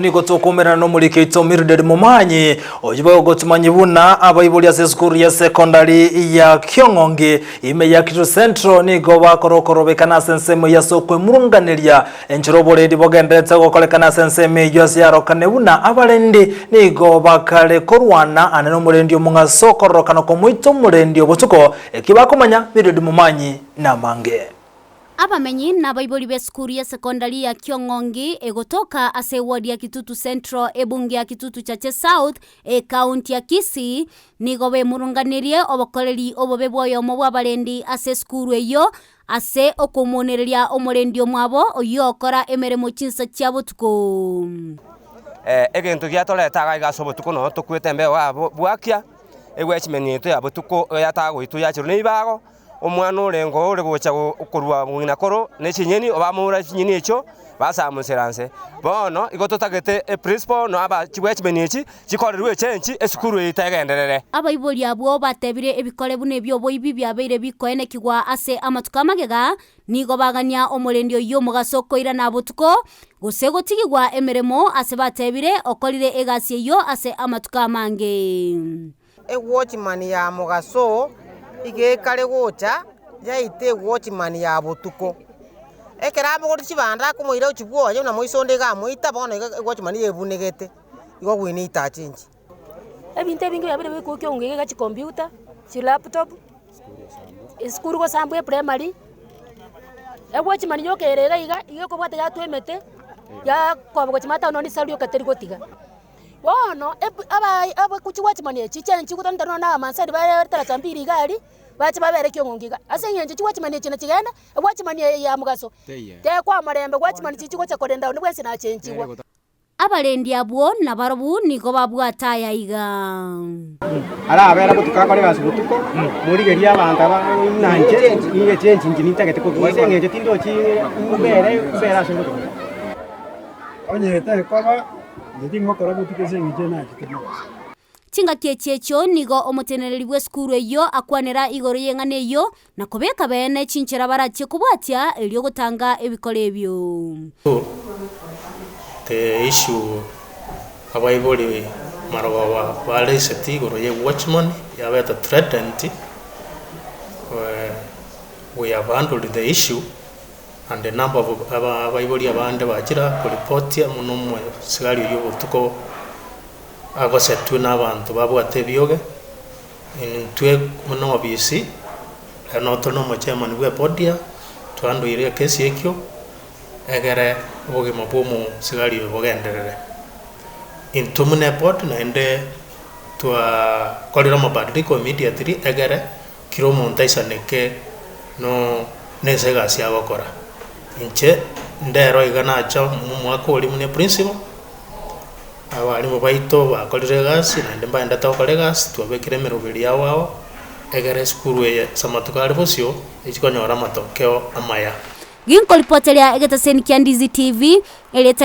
Nigo tokoumerana nomoriki oito Mildred Momanyi, oyio ogotomanyia buna abaibori ase esukuru ya secondary ya Kiong'ongi ime ya Kitutu Central nigo bakora okorobekana ase ensemo eyio ase okwemurunganeria enchera oborendi bogendererete gokorekana ase ensemo eyio ase yarokane buna abarendi nigo bakare korwana ane nomorendi omong'aso okororokana komoita omorendi obotuko eki bakomanya Mildred Momanyi namange. Abamenyi na abaibori b'esukuru ya sekondari ya Kiong'ongi egotoka ase eward ya Kitutu Central ebunge ya Kitutu Chache South ekaunti ya Kisii nigo bemurunganirie obokoreri obobe bw'oyomo bw'abarendi ase esukuru eyio ase okomonereria omorendi omwabo oyio okora emeremo chinsa chia botuko. Egento giatoreta iga iga ase obotuko nonye tokwete embeo aa bwakia, egwechimeni yaito ya botuko yatagoitwa yacherwa na ebibago. Omwana orenge ore gocha korwa ng'ina koro ne chinyeni, obamoura chinyeni echio, basamusera nse. Bono igo totagete eprinciple na aba chibwechimeni echi chikorerwe echange esukuru eye tegenderere. Abaibori abwo batebire ebikore buna ebi'oboibi biabeire bikoenekigwa ase amatuko amagega, nigo bagania omorendi oyio omogaso koirana botuko, gose gotigigwa emeremo ase batebire okorire egasi eyio ase amatuko amange. Ewatchman ya mogaso iga ekare gocha yaita ewatchman ya botuko. Ekero abogoretie chibando akomoira gochia bwoye buna moiso onde iga amoita bono iga ewatchman yebunegete, igo gwene itachenchi. Ebinto ebinge biabeire bikokia onga iga chicomputer, chilaptop, esukuru gosambwa eprimary, ewatchman yoka ere iga iga, iga ekobwata yatwa emete, yakoba gochia mataoni nonye risabu rioka teri gotiga. Bono abakuchiwachimani echi chiaye nchigotana nonya na abamaasai bare taracha mbiri iga aria, bache babere kiong'ongo iga. Ase eng'encho chiwachimani echi nachigenda, ewachimani eye ya mogaso, tekwa omorembe wachimani chichi gocha korenda onde bwensi nachenchigwa. Abarendi abwo nabarobwo nigo babwate aya iga. Arabere botuko akore egasi botuko, morigerie abanto aba buna inche, nigo echenchi inche nintagete kobua ase eng'encho tindochi mbere mbere ase obotuko. Onye tekoba, inche tingokora botuko ase eng'encho enachete mogaso. Chingaki echi echio nigo omoteneneri bw'esukuru eyio akwanera igoro y'eng'ana eyio, na kobeka beene chinchera barachie kobwatia erio gotanga ebikora ebio. The issue abaibori marogoba bareseti igoro ye watchman yabete threatened, we have handled the issue and a number of abaibori abande bachire koripoti amo na omosigari oyio obotuko agosetwe na abanto babwate ebioge, intwe buna obisi, ekero nabo tore na omochairman bwa eboard aa, twandoire ekesi ekio, egere obogima bwa omosigari oyo bogenderere. Intwe buna eboard naende twakorire amabadiliko immediately egere kera omonto aisaneke no nese egasi agokora. Inche ndero iga nacha omwaka oria buna eprinciple, abalimu baito bakorire egasi naende mbaendete gokora egasi, twabekire emeroberi yabo ao, egere esukuru eye ase amatuko are bosio, echi konyora amatokeo amaya. Ginkoripoteria egetaseni kia Ndizi TV, erieta.